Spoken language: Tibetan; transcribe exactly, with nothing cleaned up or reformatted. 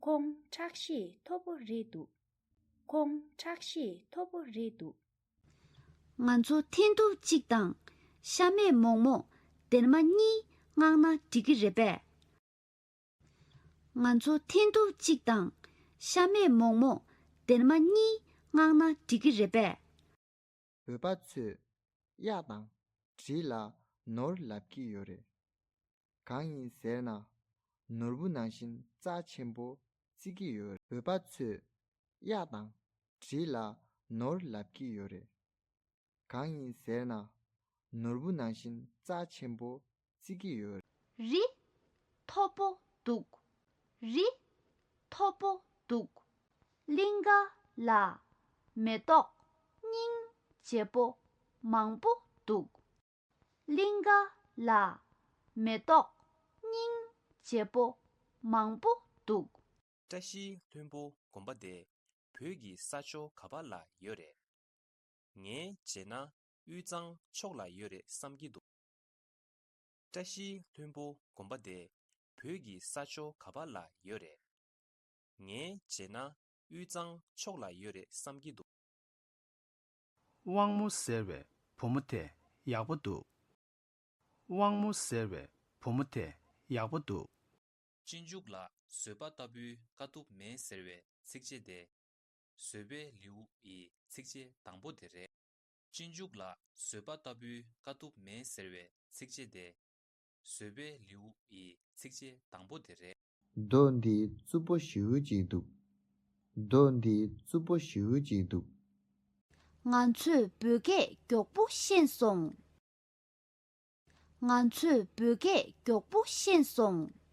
ཁོང་ཁྲག་ཤེད་མཐོ་པོ་རེད་འདུག་ཁོང་ཁྲག་ཤེད་མཐོ་པོ་རེད་འདུག་ང་ཚོ་འཐེན་ཐུག་གཅིག་དང་། ཤ་མེད་མོག་མོག་སྡེར་མ་གཉིས་མངགས་ན་འགྲིག་གི་རེད་པས། ང་ཚོ་འཐེན་ཐུག་གཅིག་དང་། ཤ་མེད་མོག་མོག་སྡེར་མ་གཉིས་མངགས་ན་འགྲིག་གི་རེད་པས། བོད་པ་ཚོས་གཡག་དང་གྲི་ལ་ནོར་ལབ་ཀྱི་ཡོད་རེད། གང་ཡིན་ཟེར་ན། ནོར་བུ་ནང་བཞིན་རྩ་ཆེན་པོ་བརྩི་གི་ཡོད་རེད། བོད་པ་ཚོས་གཡག་དང་གྲི་ལ་ནོར་ལབ་ཀྱི་ཡོད་རེད། གང་ཡིན་ཟེར་ན། ནོར་བུ་ནང་བཞིན་རྩ་ཆེན་པོ་བརྩི་གི་ཡོད། རི་མཐོ་པོ་འདུག་རི་མཐོ་པོ་འདུག་གླིང་ག་ལ་མེ་ཏོག་སྙིང་རྗེ་པོ་མང་པོ་འདུག་གླིང་ག་ལ་མེ་ཏོག་སྙིང་རྗེ་པོ་མང་པོ་འདུག་བཀྲ་ཤིས་ལྷུན་པོ་དགོན་པ་དེ་བོད་ཀྱི་ས་ཕྱོགས་ག་པ་ལ་ཡོད་རེད། ངས་བརྗེད་ན་དབུས་གཙང་ཕྱོགས་ལ་ཡོད་རེད་བསམ་གྱི་འདུག་བཀྲ་ཤིས་ལྷུན་པོ་དགོན་པ་དེ་བོད་ཀྱི་ས་ཕྱོགས་ག་པ་ལ་ཡོད་རེད། ངས་བརྗེད་ན་དབུས་གཙང་ཕྱོགས་ལ་ཡོད་རེད་བསམ་གྱི་འདུག་དབང་མོ་ཟེར་བའི་བུ་མོ་དེ་ཡག་པོ་འདུག་དབང་མོ་ཟེར་བའི་བུ་མོ་དེ་ཡག་པོ་འདུག་གཅེན་མཇུག་ལ་བཟོད་པ་ལྟ་བུའི་དཀའ་ཐུབ་མེད་ཟེར་བའི་ཚིགས་བཅད་དེ། བཟོད་པའི་ལེའུ་ཡི་ཚིགས་བཅད་དང་པོ་དེ་རེད། གཅེན་མཇུག་ལ་བཟོད་པ་ལྟ་བུའི་དཀའ་ཐུབ་མེད་ཟེར་བའི་ཚིགས་བཅད་དེ། བཟོད་པའི་ལེའུ་ཡི་ཚིགས་བཅད་དང་པོ་དེ་རེད། རྡོ་འདི་རྩུབ་པོ་ཞེ་པོ་ཅིག་འདུག་རྡོ་འདི་རྩུབ་པོ་ཞེ་པོ་ཅིག་འདུག་ང་ཚོས་བོད་སྐད་མགྱོགས་པོ་ཤེས་སོང་། ང་ཚོས་བོད་སྐད་མགྱོགས་པོ་ཤེས་སོང་།